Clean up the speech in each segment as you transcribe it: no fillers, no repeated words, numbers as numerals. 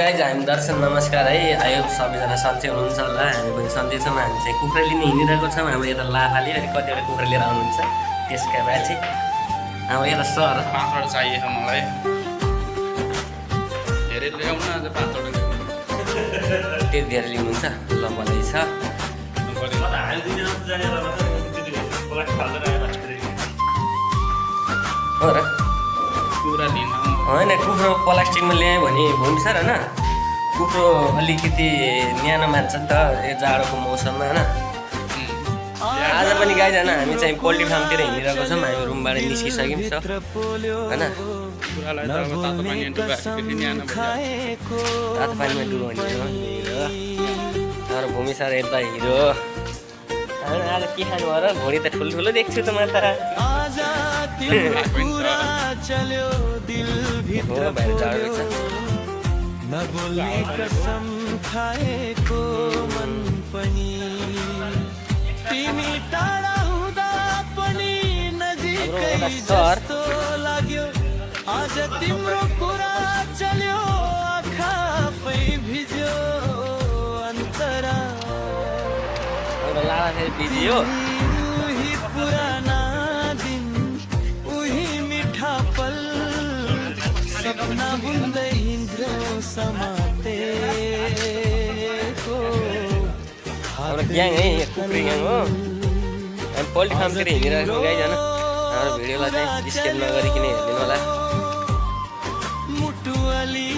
guys हामी दर्शन नमस्कार है आयो सबैजना सन्चै हुनुहुन्छ होला हामी पनि सन्चै छौँ हामी चाहिँ कुखुरा लिने हिँडिरहेको छौँ हाम्रो यता लाभाले अनि कतिवटा कुखुरा लिएर आउनुहुन्छ त्यसका बाद चाहिँ हाम्रो यता सर 5वटा चाहिएको मलाई धेरै ल्याउन आज 5वटा त्यो धेरै लिनुहुन्छ ल मलाई छ हो र कुरा लिन होइन कुखुरा प्लास्टिकमा ल्यायो भने हुन्छ र होइन कुखुरो अलिकति न्यानो मान्छ नि त यो जाडोको मौसममा होइन आज पनि गाइज होइन हामी चाहिँ पोल्ट्री फार्मतिर हिँडिरहेको छौँ हामी रुमबाट निस्किसक्यौँ छ होइन कुरालाई त अब तातो पानी डुबाएपछि न्यानो भइहाल्छ तातो पानीमा डुबो भने हिरो हाम्रो भूमि सर यता हिरो होइन आज के खानु भयो र घोडी त ठुल्ठुलो देख्छु त म त हो भाइ जाडो रहेछ सर आज तिम्रो कुरा चल्यो आँखामै भिज्यो अन्तरा लाडा फेरि बिजी हो उही पुराना दिन उही मिठा पल सपना बुन्दै हिँड्यो समातेको हाम्रो ग्याङ है कुखुरी ग्याङ हो हामी पोल्ट्री फार्मतिर हिँडिरहेको गाइज होइन हाम्रो भिडियोलाई चाहिँ स्किप नगरिकन हेरिदिनु होला मुटु अलि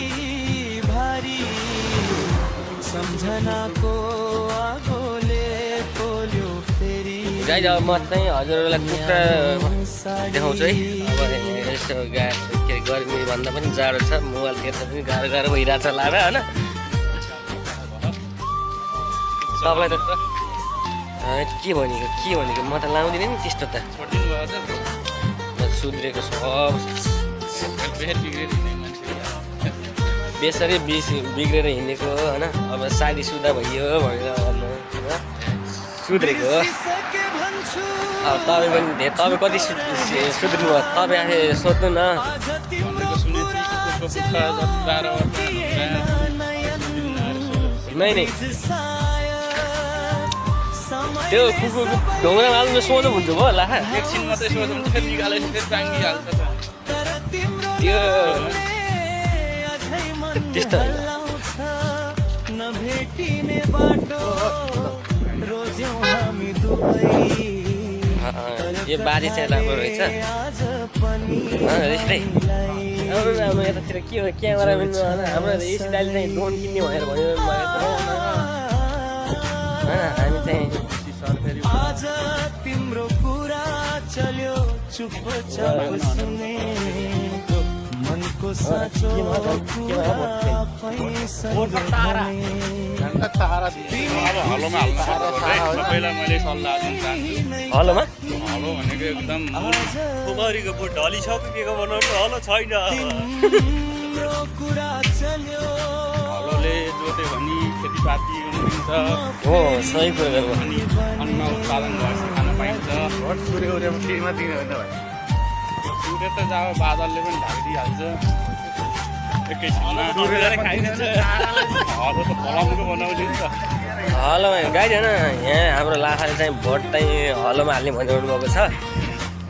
भारी सम्झनाको आगोले पोल्यो फेरि गाइज अब म चाहिँ हजुरहरूलाई कुखुरा देखाउँछु है अब यसो के अरे गर्मी भन्दा पनि जाडो छ मोबाइल हेर्दा पनि गाह्रो गाह्रो भइरहेको छ लाएर होइन तपाईँलाई त के भनेको म त लाउँदिनँ नि त्यस्तो त छोडिदिनु भयो म सुध्रेको सब बिग्रेर मान्छे बेसरी बिग्रेर हिँडेको होइन अब शादीसुदा भइयो भनेर सुध्रेको अब तपाईँ पनि तपाईँ कति सुध्रिनु भयो तपाईँ आफै सोध्नु न भनेको सुनेको कुकुरको पुच्छर जति 12 नै त्यो कुकुरको ढोङ्ग्रामा हाल्नु सोझो हुन्छ भयो होला एकछिन मात्रै सोध्नु हुन्छ फेरि निकालेर फेरि टाङ्गिहाल्छ त त्यो त्यस्तो नभेटिने बाटो रोज्यौ हामी दुबै यो बारी चाहिँ राम्रो रहेछ त्यस्तै हाम्रो यतातिर के हो क्यामेराम्यानमा हाम्रो एसी दाइले चाहिँ ड्रोन किन्ने भनेर भन्यो हामी चाहिँ आज तिम्रो कुरा चल्यो चुपचाप सुने मनको साँचो कुरा तारा दिए अब हलोमा हाल्नु सबैलाई मैले सल्लाह दिन चाहन्छु हलोमा हलो भनेको एकदम कुमारीको बोट ढलिसकेको बनाउनु हलो छैन कुरा चल्यो हलोले जोत्यो भने खेतीपाती हुन्छ हो सही कुरा गर्नु अनि अन्न उत्पादन भएपछि खान पाइन्छ सूर्य उदयमा फ्रीमा दिने होइन भाइ सूर्य त जब बादलले पनि ढाकिदिइहाल्छ एकैछिनमा खाइदिन्छ हलो त फलाउनुको बनाउने नि त हलोमा गाइड होइन यहाँ हाम्रो लाखाले चाहिँ भोट चाहिँ हलोमा हाल्ने भनिरहनु भएको छ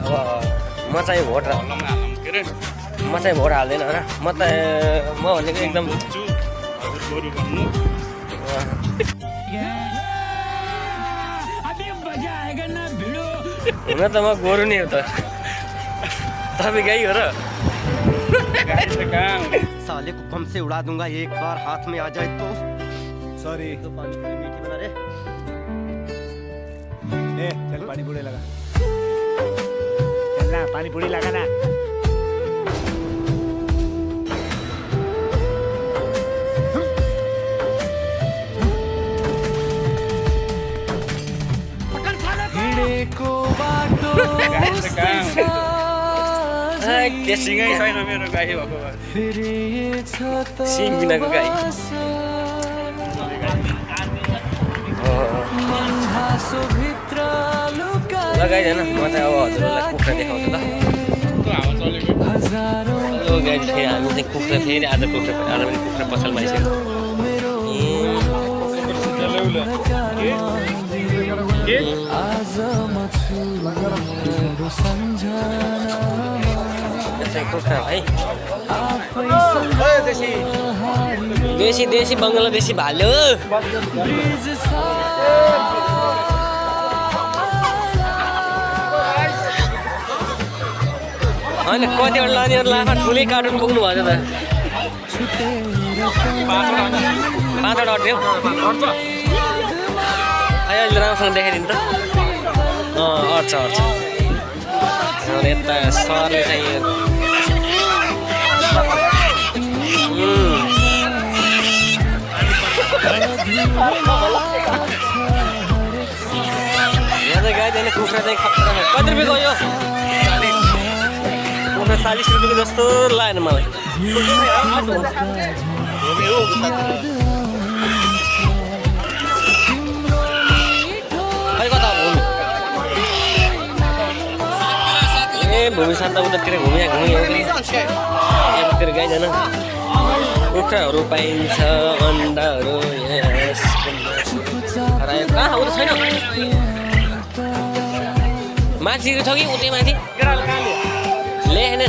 अब म चाहिँ भोट हलोमा हाल्नु के अरे म चाहिँ भोट हाल्दैन होइन म भनेको एकदम बुझ्छु हजुर गोरु भन्नु हुन त म गोरु नि हो त तपाईँ गाई हो र गाई त कहाँ साले को बम से उड़ा दूंगा एक बार हाथ में आ जाए तो सॉरी तो पानी पूरी मीठी बना रे ए चल पानी पूरी लगा चल ना पानी पूरी लगा ना हिँडेको बाटो सिँगै छैन मेरो गाई भएको भए सिङ बिनाको गाई लगाइदैन म चाहिँ अब हजुरहरूलाई कुखुरा देखाउँछु ल हावा चलेको गाडी फेरि हामी चाहिँ कुखुरा फेरि आज पनि कुखुरा पसलमा आइसक्यो कुखुरा भाइ देशी बङ्गलादेशी भाल्यो होइन कतिवटा लानेहरू लाफा ठुलै कार्टुन पुग्नु भयो त 5वटा अट्यो अहिले राम्रोसँग देखाइदिनु त अट्छ यता सरले चाहिँ यहाँ चाहिँ गाई दिने कुखुरा चाहिँ खतरा कति रुपियाँको यो 40 रुपियाँको जस्तो लागेन मलाई खै कता भूमि शान्त उतातिर घुमितिर गाई जान कुखुराहरू पाइन्छ अन्डाहरू कहाँ उता छैन माथि छ कि उतै माथि लेखेन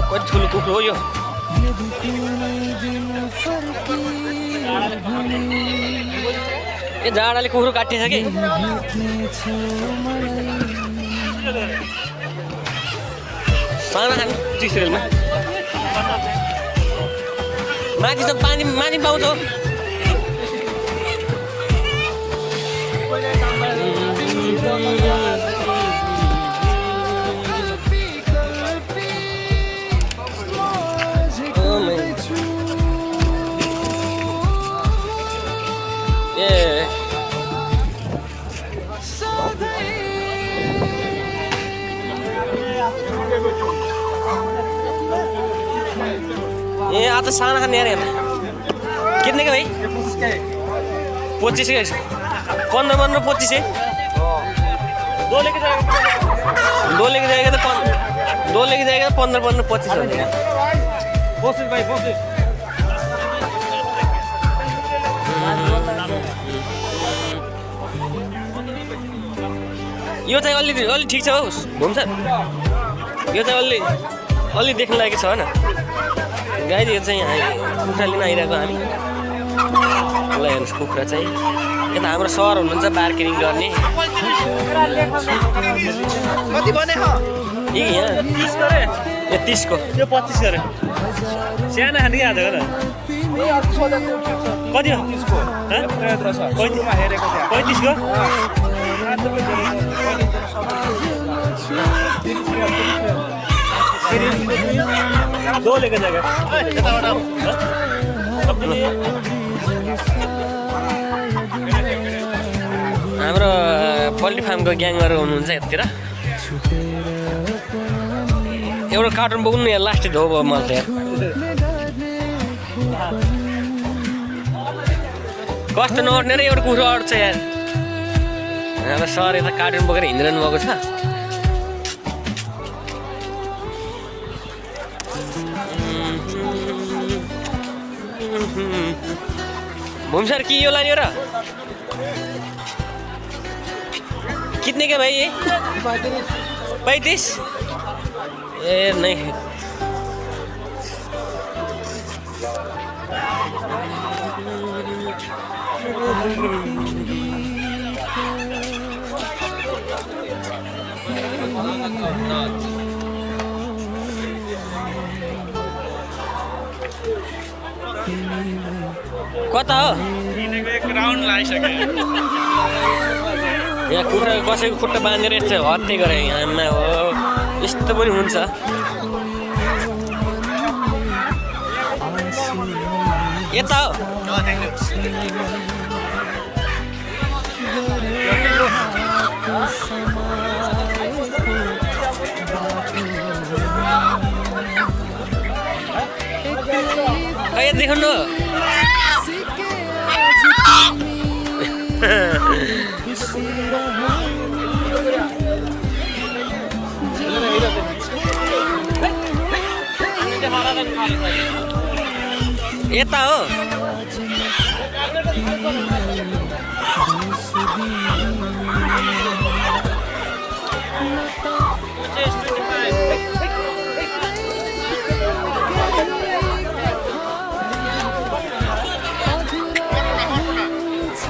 कति ठुलो कुखुरा हो यो जाडाले कुखुरा काटिएछ कि साना खानु 30 रुपियाँमा माथि त माथि पाउँछ आता साना खाने यार कितने का भाई 25 का 15 25 है 2 लेके जाएगा तो 15 25 हो जाएगा भाई यो चाहिँ अलि ठीक छ हौ घुम्छ यो चाहिँ अलि देख्न लागेको छ हैन गाईहरू चाहिँ कुखुरा लिन आइरहेको हामी ल हेर्नुहोस् कुखुरा चाहिँ यता हाम्रो सर हुनुहुन्छ मार्केटिङ गर्ने कति भने ए यहाँ 30 को यो 25 गरे सानो खाने आज हो कति हो 30 को ह 35 मा हेरेको थियो 35 को दो लेके जाएगा हाम्रो पोल्ट्री फार्मको ग्याङहरू हुनुहुन्छ यतातिर एउटा कार्टुन बोक्नु यहाँ लास्टै धो भयो मलाई त कस्तो नअट्ने र एउटा कुखुरा अट्छ यार हाम्रो सर यता कार्टुन बोकेर हिँडिरहनु भएको छ भूमि सर की यो लाने र कितने का भाई ये 35 ए नहीं कता हो एक राउन्ड लागिसक्यो यहाँ कुखुरा कसैको खुट्टा बाँधेर यस्तो हत्या गरे यहाँमा हो यस्तो पनि हुन्छ यता हो खै देखाउनु यता हो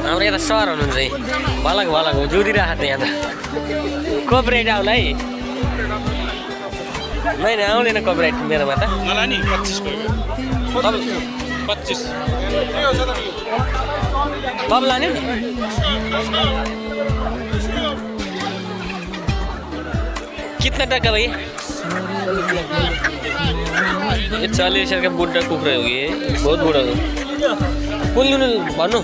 हाम्रो यता सर हुनुहुन्छ है भलक भलक हो जुदिरहेको त यहाँ त कपरेट आउला है नहीं आउँदैन कपरेट मेरोमा त मलाई नि 25 को 25 कब लाने कितना टका भैया ये 40 का बुढ़ा कुकुर हो ये बहुत बुढ़ा हो कुल भन्नु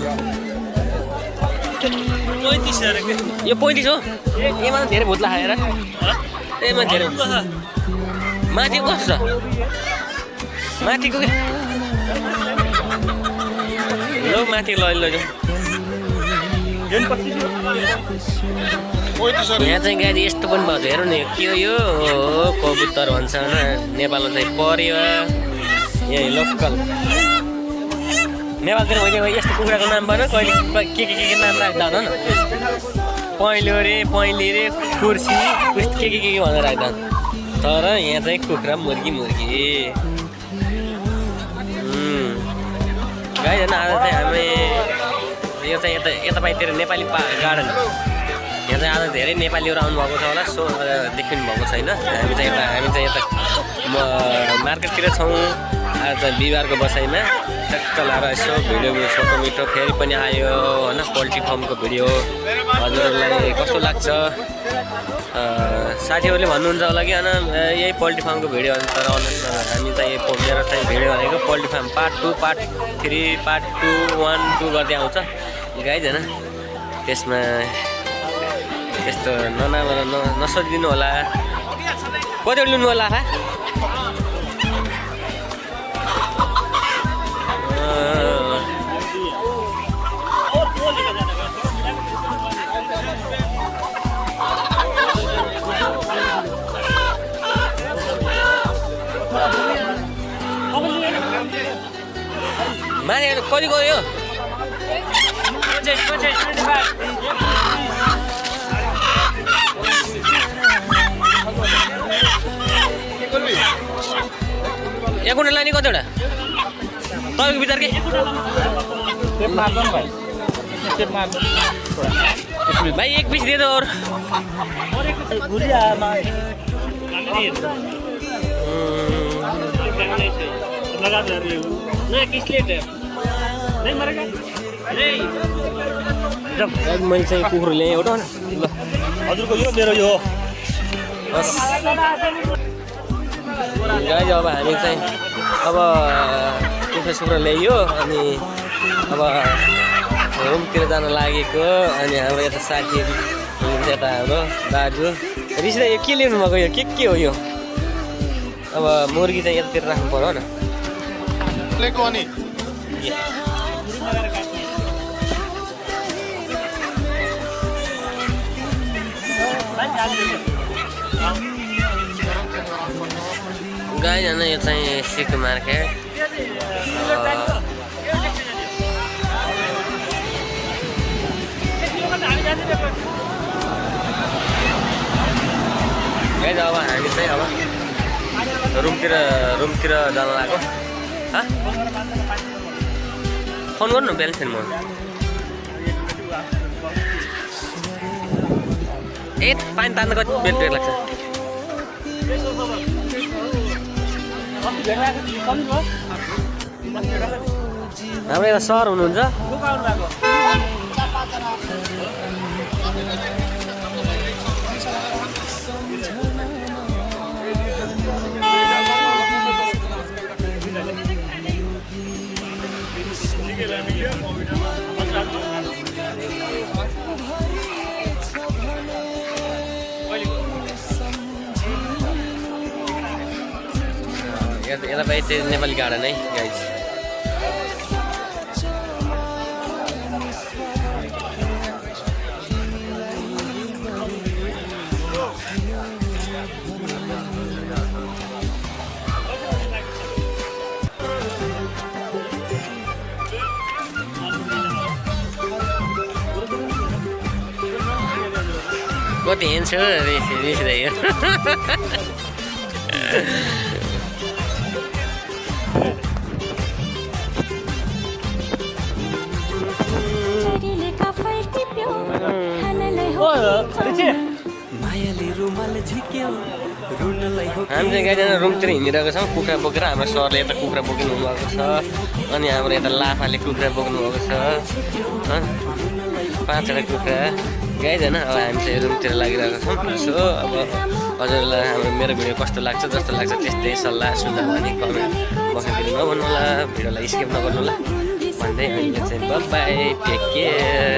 35,000 यो 35 हो ए मलाई धेरै भूत लाग्यो र ए म धेरै माथि कस्तो छ माथिको के लो माथि लैजाऊ यहाँ चाहिँ गाडी यस्तो पनि भयो हेरौँ न के हो यो कबुतर भन्छ होइन नेपालमा चाहिँ परेवा यही लोकल नेपालतिर मैले यस्तो कुखुराको नाम भन कहिले के नाम राख्दा न पहेँलो रे पहेँली रे कुर्सी के भनेर राख्दा तर यहाँ चाहिँ कुखुरा मुर्गी गाई होइन आज चाहिँ हामी यो चाहिँ यतापट्टितिर नेपाली गार्डन यहाँ चाहिँ आज धेरै नेपालीहरू आउनुभएको छ होला सो देखिनु भएको छैन हामी चाहिँ यता मार्केटतिर छौँ आज चाहिँ बिहिबारको बसाइमा टक्क लाएर यसो भिडियो छोटो मिठो फेरि पनि आयो होइन पोल्ट्री फार्मको भिडियो हजुरहरूलाई कस्तो लाग्छ साथीहरूले भन्नुहुन्छ होला कि होइन यही पोल्ट्री फार्मको भिडियो तर हामी चाहिँ मेरो चाहिँ भिडियो भनेको poultry farm part 2 part 3 part 2 1 2 गर्दै आउँछ गाइज होइन त्यसमा त्यस्तो नसोचिदिनु होला कतिवटा लिनु होला माने कति गयो एक कुन्टल लाने कतिवटा तपाईँको बिचार के भाइ एक पिस दे दो और मैले चाहिँ कुकुर ल्याएँ एउटा ल हजुरको यो मेरो यो बस गाइज अब हामी चाहिँ अब कुखुरा ल्याइयो अनि अब रुमतिर जान लागेको अनि हाम्रो यता साथीहरू हुनुहुन्छ यता हाम्रो दाजु रिसिदा यो के लिनु भएको यो के हो यो अब मुर्गी चाहिँ यतातिर राख्नु पर्यो न गाई जान यो चाहिँ सिक मार्केट गाई अब हामी चाहिँ अब रुमतिर जान लाग्यो फोन गर्नु न बिहान म ए पानी तान्दा कति बेर लाग्छ हाम्रो एउटा सर हुनुहुन्छ यतापट्टि नेपाली गार्डन है गाइज कति हिँड्छु रिसिँदै हामी चाहिँ गाईजना रुमतिर हिँडिरहेको छौँ कुखुरा बोकेर हाम्रो सरले यता कुखुरा बोक्नु भएको छ अनि हाम्रो यता लाफाले कुखुरा बोक्नु भएको छ 5वटा कुखुरा गाईजना अब हामी चाहिँ रुमतिर लागिरहेको छौँ सो अब हजुरलाई हाम्रो मेरो भिडियो कस्तो लाग्छ जस्तो लाग्छ त्यस्तै सल्लाह सुझाव अनि कमेन्ट बक्समा नभन्नु होला भिडियोलाई स्किप नगर्नु होला भन्दै अहिले चाहिँ बाइ टेक केयर